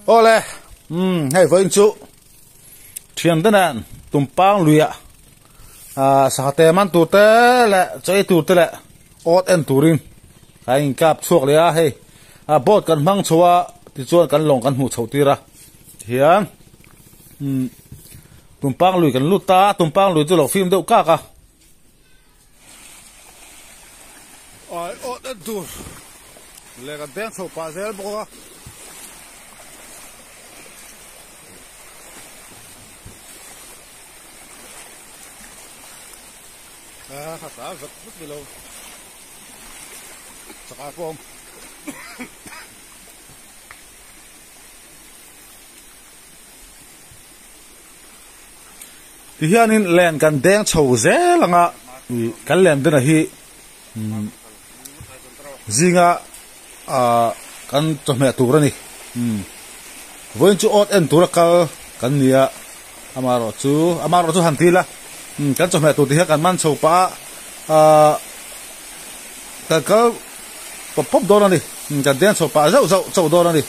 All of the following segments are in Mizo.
Awle, umm hei vawiin chu thian te nen tumpang luiah ah sangha te man tur te leh chaw ei tur te leh awt en turin kan inkap chhuak leh a hei ah boat kan hmang chho a tichuan kan lawng kan hmuh chhoh tir a tihian umm tumpang lui kan lut ta a tumpang lui chu a lo fim deuh kak a. Ai awt en tur leh kan deng chho pah zel bawk a. A kha ta vek vek ni lo chakah pawh a awm. Tihianin len kan deng chho zel ang a, kan len dena hi zinga ah kan chawhmeh tur a ni. Vawiin chu awt en tura kal kan ni a, amaherawh chu amaherawh chu han ti ila kan chawhmeh tur tihian kan man chho pah a, ah kan kal pawp pawp dawn a ni. Kan deng chho pah zauh zauh chauh dawn a ni.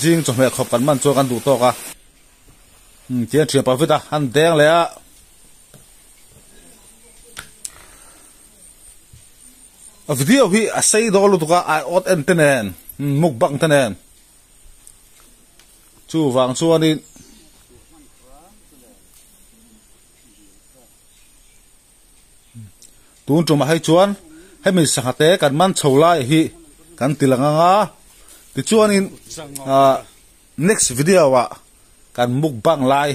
Zing chawhmeh khawp kan man chuan kan duh tawk a. Umm tiang thian pah vek a an deng leh a a video hi a sei dawn lutuk a ai awt en te nen mukbang te nen chuvang chuanin tun tumah hei chuan hemi sangha te kan man chho lai hi kan ti lang ang a tichuanin ah. Next video ah kan mukbang lai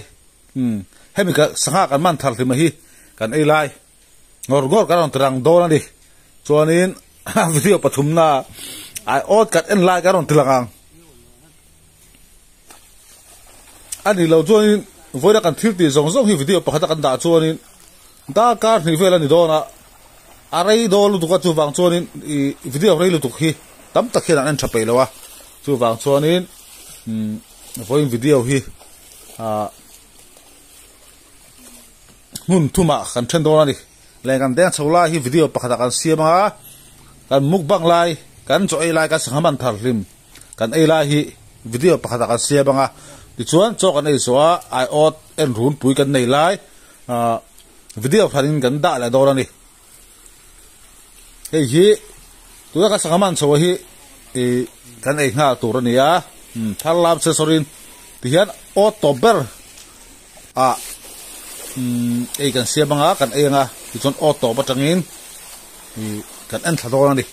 umm hemi ka sangha kan man thar hlima hi kan ei lai ngawr ngawr kan rawn ti rang dawn a ni chuanin video pathum na ai awt kan en lai kan rawn ti lang ang a ni lo chuanin vawiina kan thil tih zawng zawng hi video pakhat a kan dah chuanin darkar hnih vel a ni dawn a a rei dawn lutuk a chuvang chuanin ih video rei lutuk hi tam tak hian an en tha peih lo a. Chuvang chuanin umm vawiin video hi ah hmun thumah kan then dawn a ni. Leh kan deng chho lai hi video pakhatah kan siam ang a, kan mukbang lai, kan chaw ei lai, kan sangha man thar hlim kan ei lai hi video pakhatah kan siam ang a. Tichuan chaw kan ei zawh a, aiawt en runpui kan nei lai ah video hranin kan dah leh dawn a ni. Hei hi tuna ka sangha man chho hi ih kan ei nghal tur a ni a thar lam se sawrin tihian aw tawp ber ah ei kan siam anga kan ei anga tichuan aw tawp atangin ih kan en thla dawn a ni.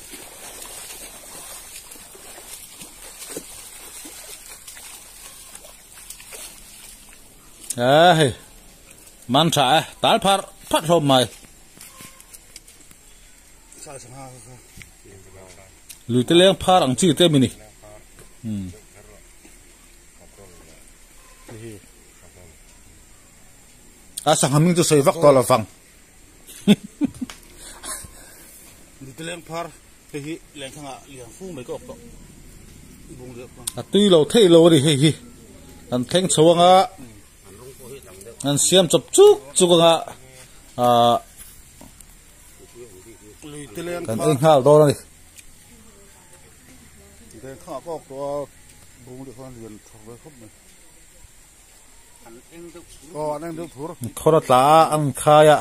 A hei man tha e tal phar phat hlawm mai. Lui te leng phar ang chi te mi ni. A sangha ming chu sawi vak tawh lo vang. Lui te leng phar hei hi lengthangah lian fu mai ka awk tawh. A tui lo thei lo a ni hei hi. Kan thleng chho anga. An siam chawp chuk chuk anga ah kan ei nghal dawn a ni. Khawr a tla a an khai a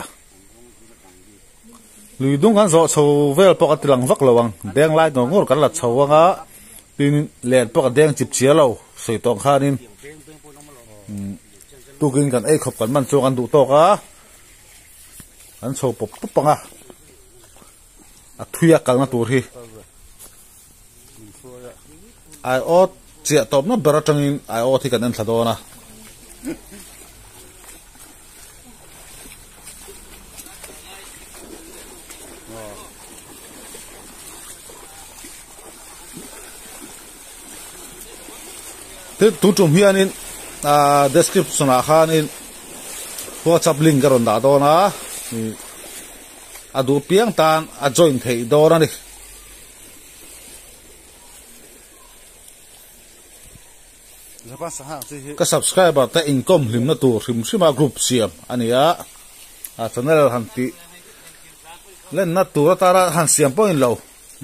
lui dung kan zawh chho vel pawh ka ti lang vak lo ang deng lai ngawr ngawr kan la chho anga tin len pawh ka deng chip chiah lo sawi tawh ang khanin. Tukin kan ei khawp kan man chuan kan duh tawk a, an chho pawp pawp ang a, a thui a kalna tur hi aiawt chiah tawpna ber atangin aiawt hi kan en thla dawn a. Tin tun tum hianin ahh description ah khanin whatsapp link ka rawn dah dawn a ih a duh piang tan a join theih dawn a ni. Ka subscriber te inkawm hlimna tur hrim hrim a group siam a ni a, a channel han tih lenna tur atana han siam pawhin lo.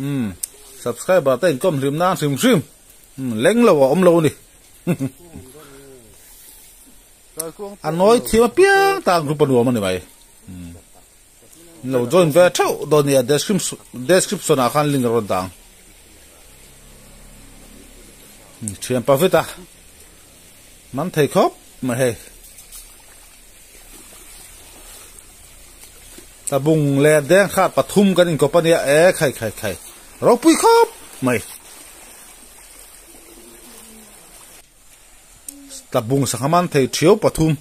Umm subscriber te inkawm hlim nan hrim hrim leng lo a awm lo a ni. A nawi thiam apiang tan group a nuam a ni mai. Lo join ve theuh dawn nia description ah khan link a rawn dang. Thian pa vit a man thei khawp mai hei. Tabung leh deng khat pathum kan inkawp a nia e khai khai khai ropui khawp mai. Tabung sangha man thei thiau pathum.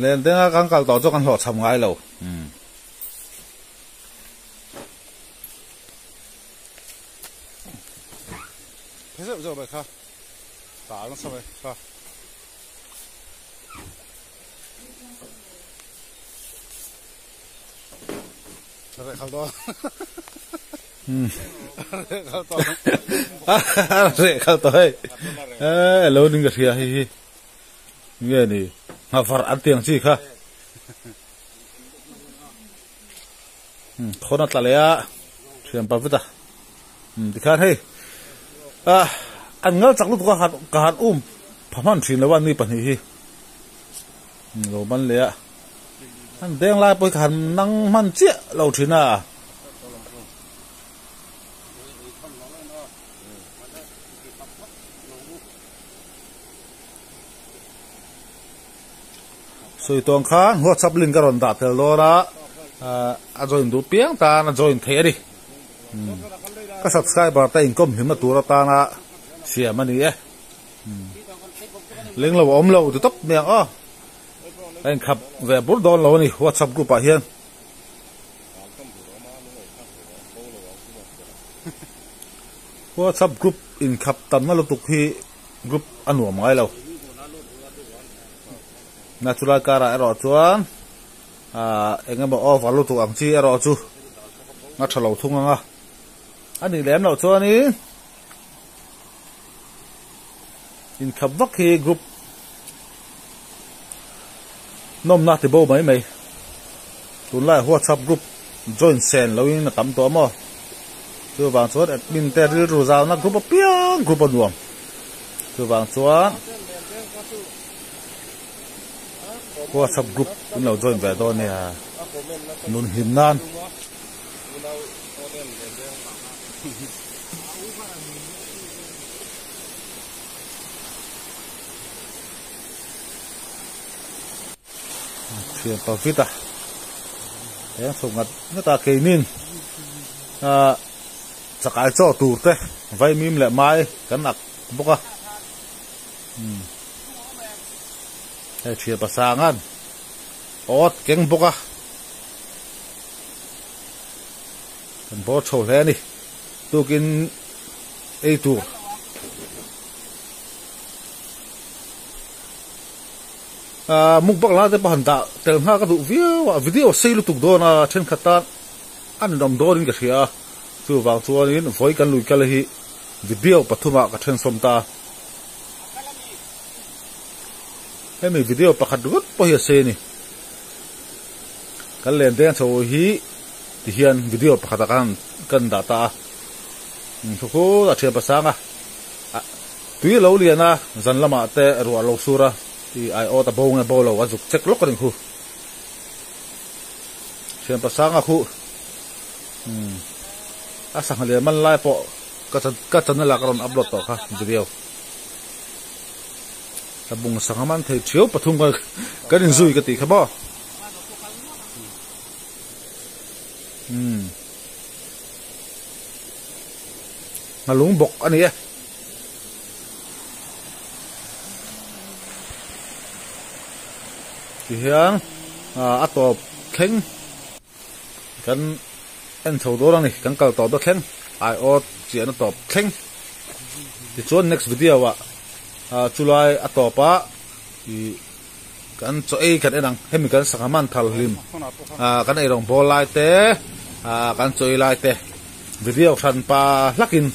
Len denga kan kal tawh chu kan hlawh chham ngai lo. Umm. Phe zeuh zeuh mai kha. Tal nasa mai kha. Reh khal dawn. Reh khal tawh. Reh khal tawh hei. Eh lo ning ka hria hei hi. Nge ni nghavar an tiang chi kha. Khawn a tla leh a thian pa vut a. Tikhan hei ah an ngal chak lutuk a ka han um pha hman thin lo a ni pahnih hi. Lo man leh a. An deng lai pawh hi ka han nang hman chiah lo thin a. Sawi tawng khan WhatsApp link a rawn dah tel dawn a, a join duh piang tan a join theih a ni. Ka subscriber te inkawm hlimna tur atana siam a ni e. Leng lo a awm lo ti tawp mai ang aw. A inkhap ve bur dawn lo a ni WhatsApp group ah hian. WhatsApp group inkhap tamna lutuk hi group a nuam ngai lo. Na chulai karah erawh chuan ah eng emaw over lutuk ang chi erawh chu a tha lo thung ang a. A nih lem loh chuanin inkhap vak hi group nawmna ti bo mai mai. Tunlai WhatsApp group join sen loin a tam tawh a maw? Chuvang chuan admin te rilru zauna group apiang group a nuam. Chuvang chuan WhatsApp group in lo join ve dawn nia nun hlim nan. Thian pa vit a eng chho ngat ngat a keinin ah chakai chaw tur te vaimim leh mai kan ak bawk a umm hei thian pa sangan awt keng bawk a kan bawr chho hle a ni tukin ei tur. Ahh mukbang lai te pawh han dah tel nghal ka duh viau a, video sei lutuk dawn a thenkhat tan a ninawm dawnin ka hria a, chuvang chuanin vawi kan lui kal hi video pathumah ka thensawm ta a, hemi video pakhat ringawt pawh hi a sei a ni, kan len deng chho hi tihian video pakhatah khan kan dah ta a, thukhu a thian pasang a. Tui a lo lian a, zan lamah te ruah a lo sur a, i ai awt a bo nge bo lo a zuk check lawk a ni khu. Thianpa Sanga khu umm a sangha lian man lai pawh ka ka channel ah ka rawn upload tawh kha video. Ka bung sangha man thei thiau pathum ka kan inzui ka tih kha maw. Umm. Nghalung bawk a ni e. Tihian a tawp thleng kan en chho dawn a ni kan kal tawp na thleng aiawt chiahna tawp thleng tichuan next video ah chulai a tawp ah ih kan chaw ei kan en ang hemi kan sangha man thal hlim kan eirawng bawl lai te kan chaw ei lai te video hran pa hlakin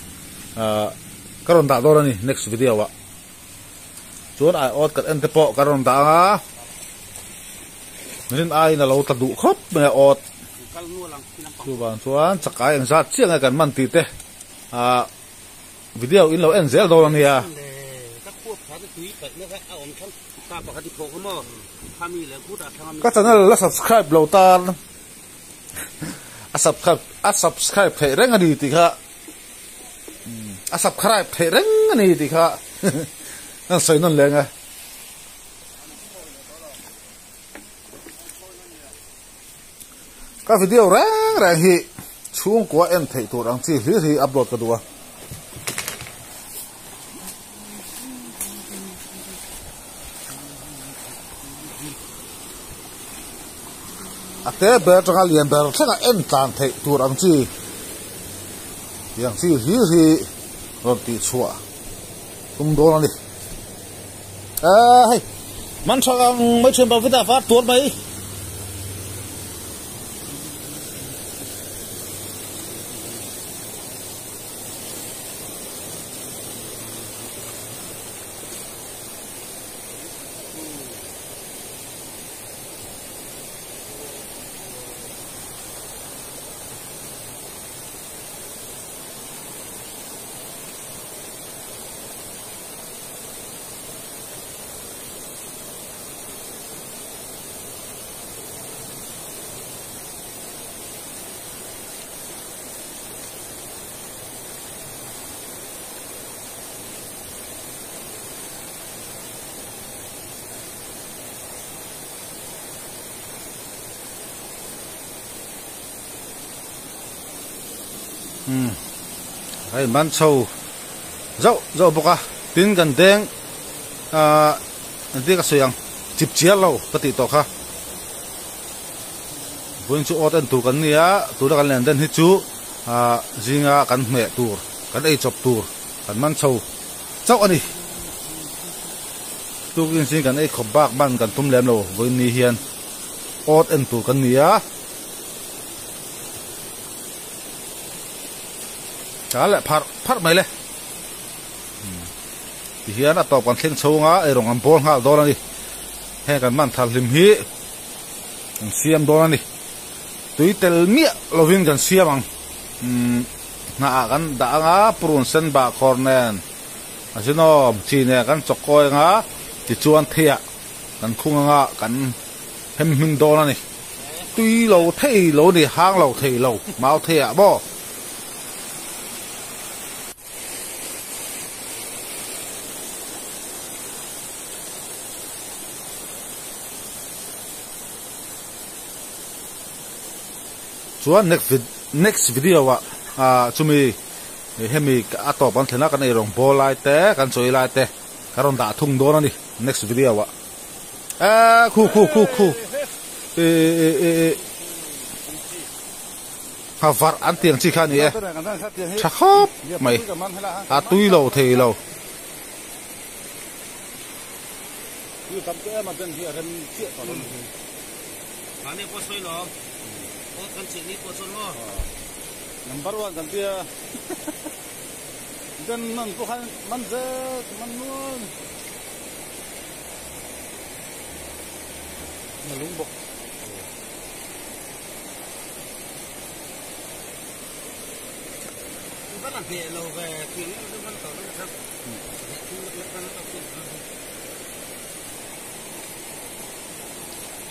ka rawn dah dawn a ni next video ah chuan ai awt kan en te pawh kan rawn dah ang a rin aiin a lo tla duh khawp mai a awt. Chuvang chuan chakai engzat chiah nge kan man tih te ah video in lo en zel dawn a nia. Ka channel la subscribe lo tan a subscribe a subscribe theih reng a ni tih kha a subscribe theih reng a ni tih kha an sawi nawn leng a. Ka video reng reng hi chhungkua en theih tur ang chi hlir hi upload ka duh a. A te ber atanga lian ber thlengah en tlan theih tur ang chi tiang chi hlir hi rawn tih chhuah tum dawn a ni. Ahh hei man tha ang mai thian bang vita var tuar mai. Umm hei man chho zauh zauh bawk a tin kan deng ahh engtin ka sawi ang chip chiar lo ka tih tawh kha vawiin chu awt en tur kan ni a tuna kan len den hi chu ahh zinga kan hmeh tur kan ei chawp tur kan man chho chauh a ni tukin zing kan ei khawp bak man kan tum lem lo vawiin ni hian awt en tur kan ni a. Ta leh pharh pharh mai le. Tihian a tawp kan thleng chhung a, eirawng an bawl nghal dawn a ni. Heng kan man thar hlim hi kan siam dawn a ni. Tui tel miah lovin kan siam ang. Hnah ah kan dah ang a, purun sen bah khawr nen a zinawm chi nen kan chawkkawi ang a, tichuan theiah kan khung ang a, kan hem hming dawn a ni. Tui lo thei lo ni, hang lo thei lo, mau thei ah maw? Chuan next next video ah ah chumi hemi a tawp an thlen a kan eirawng bawl lai te kan chawi lai te ka rawn dah thung dawn a ni next video ah. A khu khu khu khu e e e e a var an tiang chi kha ni e tha khawp mai a tui lo thei lo Number one kan tia den man pawh khan man zet man nual. Na lung bawk.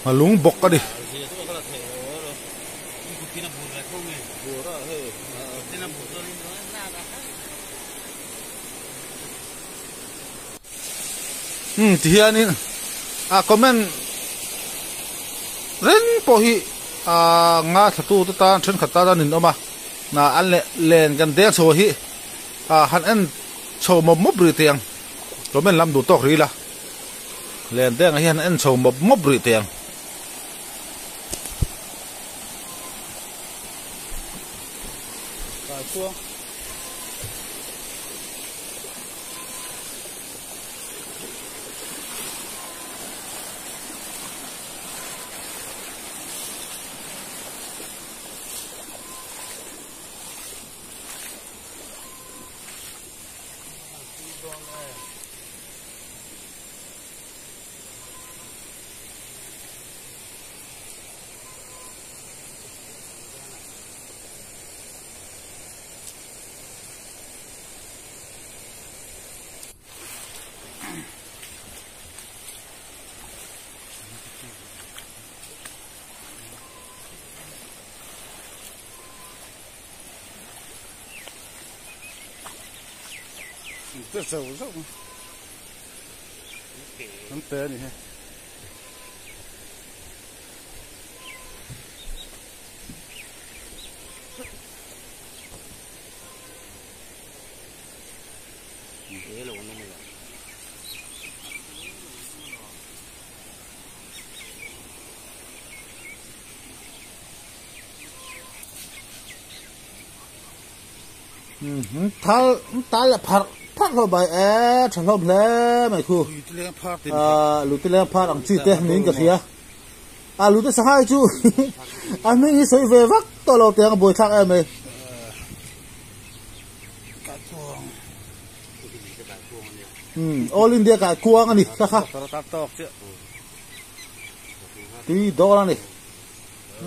A lung bawk a ni. Umm ti hianin a comment reng pawh hi ah ngaithla tu te tan thenkhat tan a ninawm a ah an leh len kan deng chho hi ah han en chho mawp mawp rih teh ang comment lam duh tawk rih ila len deng ah hian han en chho mawp mawp rih teh ang. Te zauh zauh an pe a ni hei. Thal tal leh pharh pharh hlawm mai e tha hlawm hle mai khu luti leng phar ang chi te niin ka hria a lute sanghai chu a hming hi sawi ve vak tawh lo teng a buaithlak em mai. All India kai kuang a ni kha kha tui dawn a ni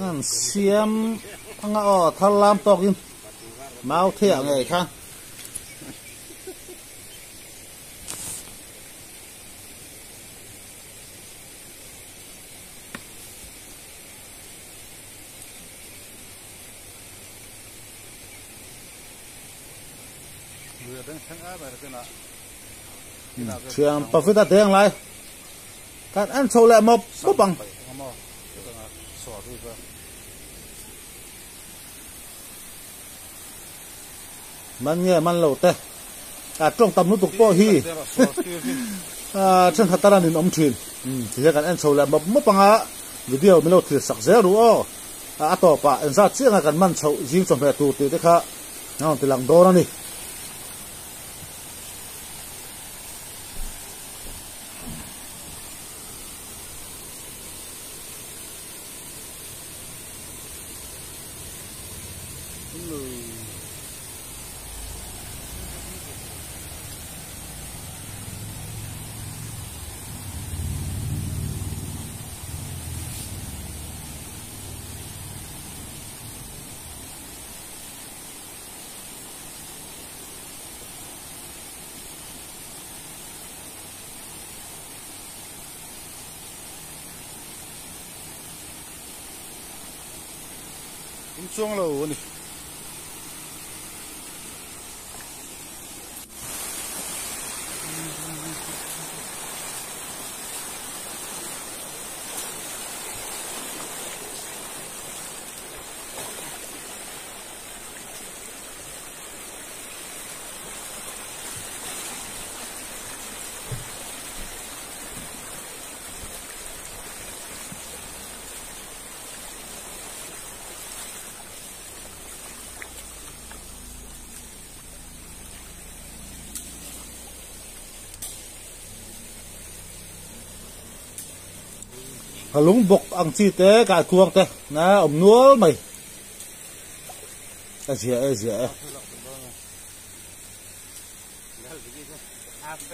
an siam anga aw thar lam tawkin mau thei ah ngei kha. Thiam pavit a deng lai kan en chho leh mawp mawp ang. Man nge man lo te a tawng tam lutuk pawh hi a thenkhat tan a ninawm thin. Tihian kan en chho leh mawp mawp anga video min lo thlir sak zel ru aw. A tawpah engzat chianga kan man chhoh zing chawhmeh tur tih te kha a rawn ti lang dawn a ni. Awm chuang lo a ni. A lung bawk ang chi te kai khuang te na awm nual mai a zia e zia e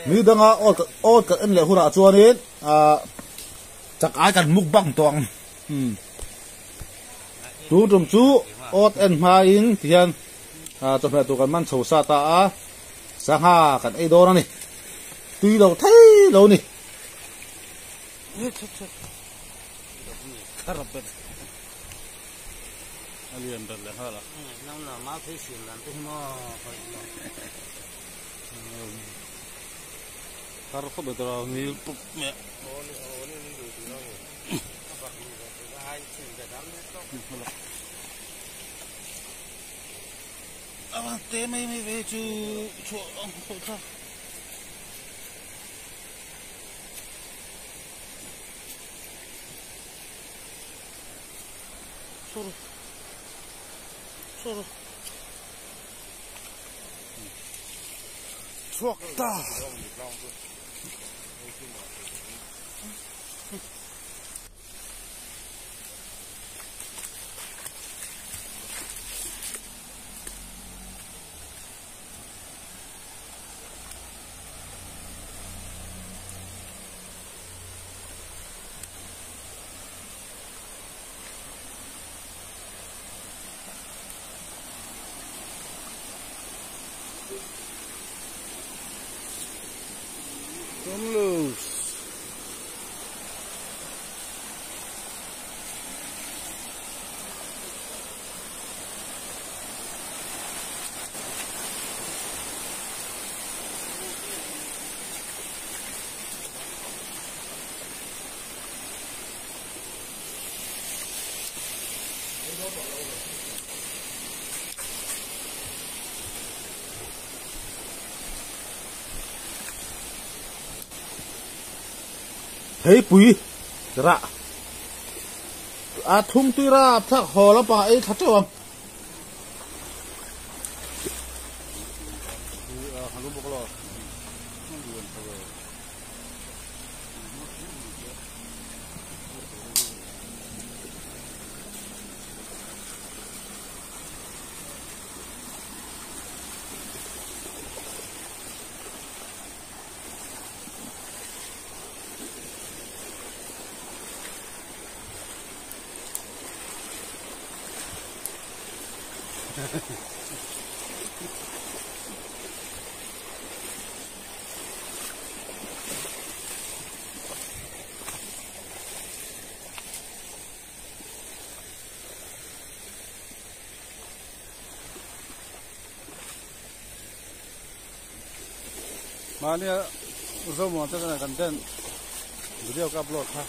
ni danga awt awt kan en leh hunah chuanin ah chak ai kan mukbang tawh ang tun tum chu awt en hmain tihian ah chawhmeh tur kan man chho sa ta a sangha kan ei dawn a ni tui lo thei lo a ni. Chhuak ta. Come loose. Theipui rah a thum tui rap thlak haw lampangah ei thla teuh ang. Mahnia Zomuan te chuan kan den video ka upload kha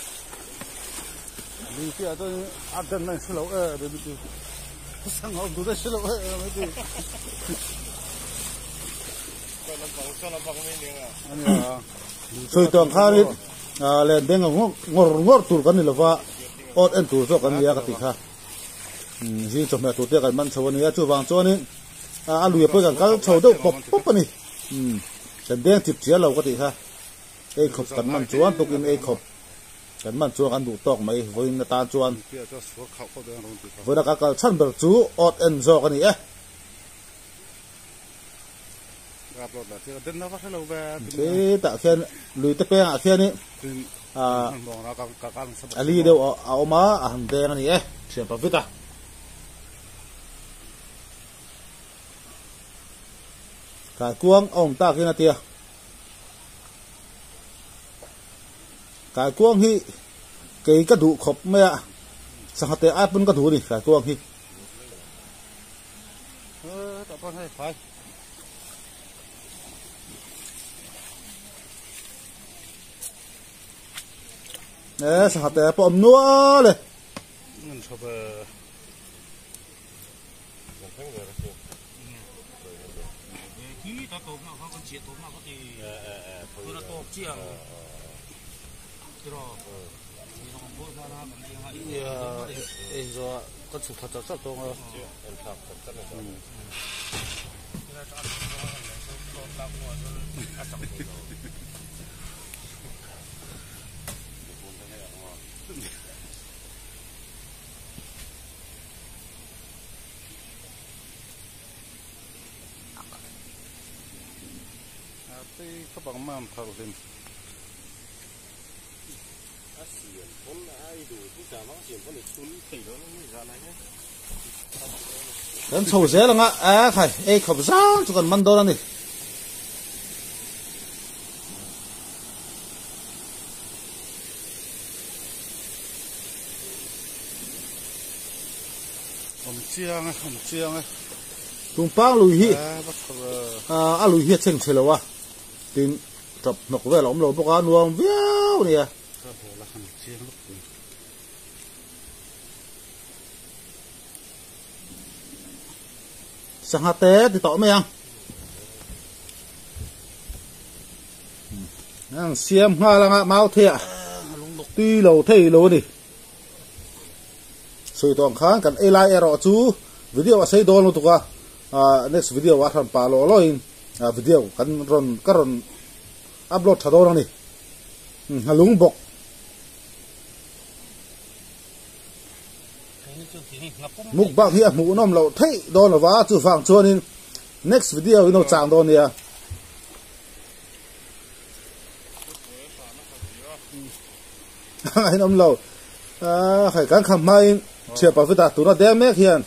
lui piah chuan a den na in hre lo em em chu sangha awm tur te hre lo em em chu Sawi tawh ang khanin len beng ngawr ngawr tur kan ni lova awt en tur zawk an nia ka tih kha zing chawhmeh tur te kan man chho a nia chuvang chuanin a lui pawh kan kal chho deuh pawp pawp a ni. Umm kan deng chip chiah lo ka tih kha ei khawp kan man chuan tukin ei khawp kan man chuan kan duh tawk mai vawiin atan chuan vawiin a ka kal chhan ber chu awt en zawk a ni e. Khitah khian lui te pengah khianin ah a li deuh a awm a a han deng a ni e thian pa vit a. Kaikuang a awm takin a tia. Kaikuang hi kei ka duh khawp mai a, sangha teh ai pawn ka duh a ni kaikuang hi. E sangha teh pawh awm nual e. Kan chho zel anga a khai ei khawp zang chu kan man dawn a ni. Awm chiang e, awm chiang e. Tungpang lui hi a lui hi a chheng chhe lo a, tin tap hnawk vel a awm lo bawk a, nuam viau a nia. Ka ball a han chiang lutuk tun. Sangha te ti tawh mai ang. Ang siam nghal anga mau thei ah tui lo thei lo a ni. Sawi tawh ang khan kan ei lai erawh chu video a sei dawn lutuk a, ah next video ah hran pah lawh lawhin ah video kan rawn ka rawn upload tha dawn a ni. Nghalung bawk. Mukbang hi a hmuhnawm loh theih dawn lova chuvang chuanin next video in lo chang dawn nia. A inawm lo. Hei kan kham hmain thian pavita tuna deng mek hian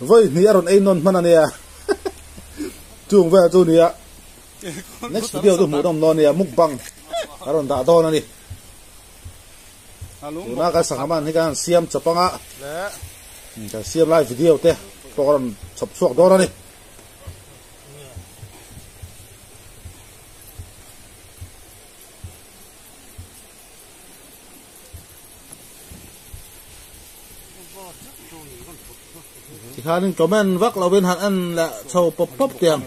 vawi hnih a rawn ei nawn hman a nia. Chung vel chu nia. Next video chu hmuhnawm dawn a nia mukbang a rawn dah dawn a ni. Tuna kan sangha man hi kan han siam chawp anga kan siam lai video te pawh a rawn chhawp chhuak dawn a ni. Tikhanin comment vak lovin han en leh chho pawp pawp tiang.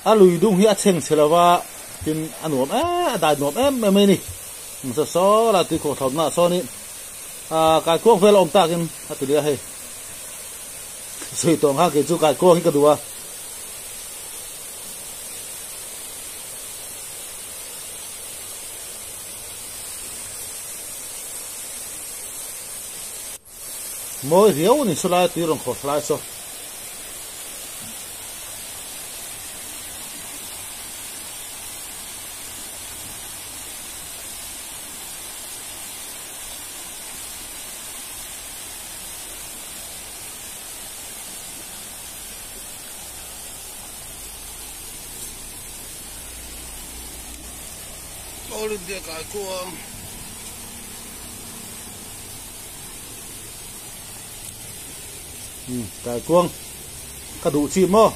A lui dung hi a chheng chhe lo va, tin a nuam em a dai nuam em em mai a ni. Saw saw lai tui khawh thlawmna ah sawn in ah kaikuang vel a awm takin a ti leh a hei. Sawi tawh ang khan kei chu kaikuang hi ka duh a. Mawi riau a ni saw lai tui rawn khawh thla lai saw. All India kaikuang. Kaikuang ka duh chi maw.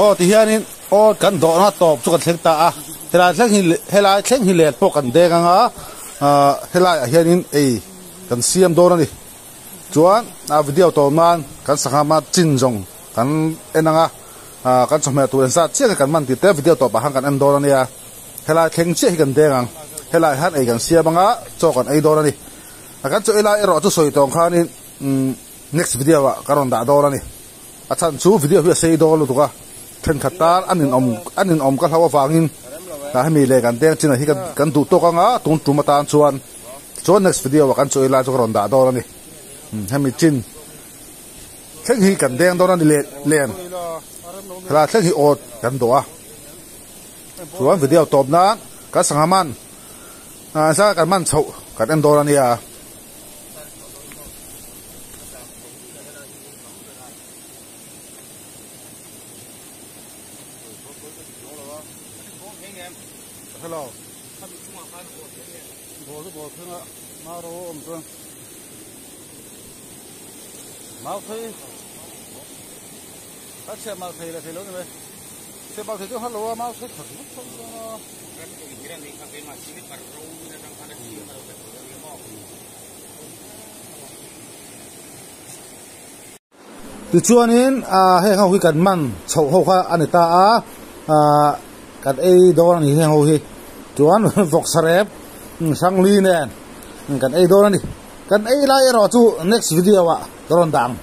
Aw ti hianin aw kan dawhna tawp chu kan thleng ta a helai thleng hi helai thleng hi let pawh kan deng anga ah helai ah hianin ei kan siam dawn a ni chuan a video tawp nan kan sangha hma chin zawng kan en anga ah kan chawhmeh tur engzat chiah nge kan man tih te video tawpah khan kan en dawn a nia helai thleng chiah hi kan deng ang helai hian ei kan siam anga chaw kan ei dawn a ni a kan chaw ei lai erawh chu sawi tawng khanin umm next video ah ka rawn dah dawn a ni. A chhan chu video hi a sei dawn lutuk a, thenkhat tan a ninawm a ninawm ka hlau avangin tah hemi leh kan deng chinah hi kan duh tawk anga tun tum atan chuan chuan next video ah kan chaw ei lai chu ka rawn dah dawn a ni. Hemi chin thleng hi kan deng dawn a ni leh len helai thleng hi awt kan dawh a chuan video tawp nan kan sangha man ah kan man chhoh kan en dawn a nia. Hello. Ball ball thenga maro awm chuan mau thei a chhiat mal thei la thei lo ni mai chhiat mal thei chu hello a mau thei khat ngawt thawk dawn a. Tichuanin ah heng ho hi kan man chhoh ho kha a ni ta a, ah kan ei dawn a ni heng ho hi chuan vawksa rep hrangli nen kan ei dawn a ni. Kan ei lai erawh chu next video ah ka rawn dah ang.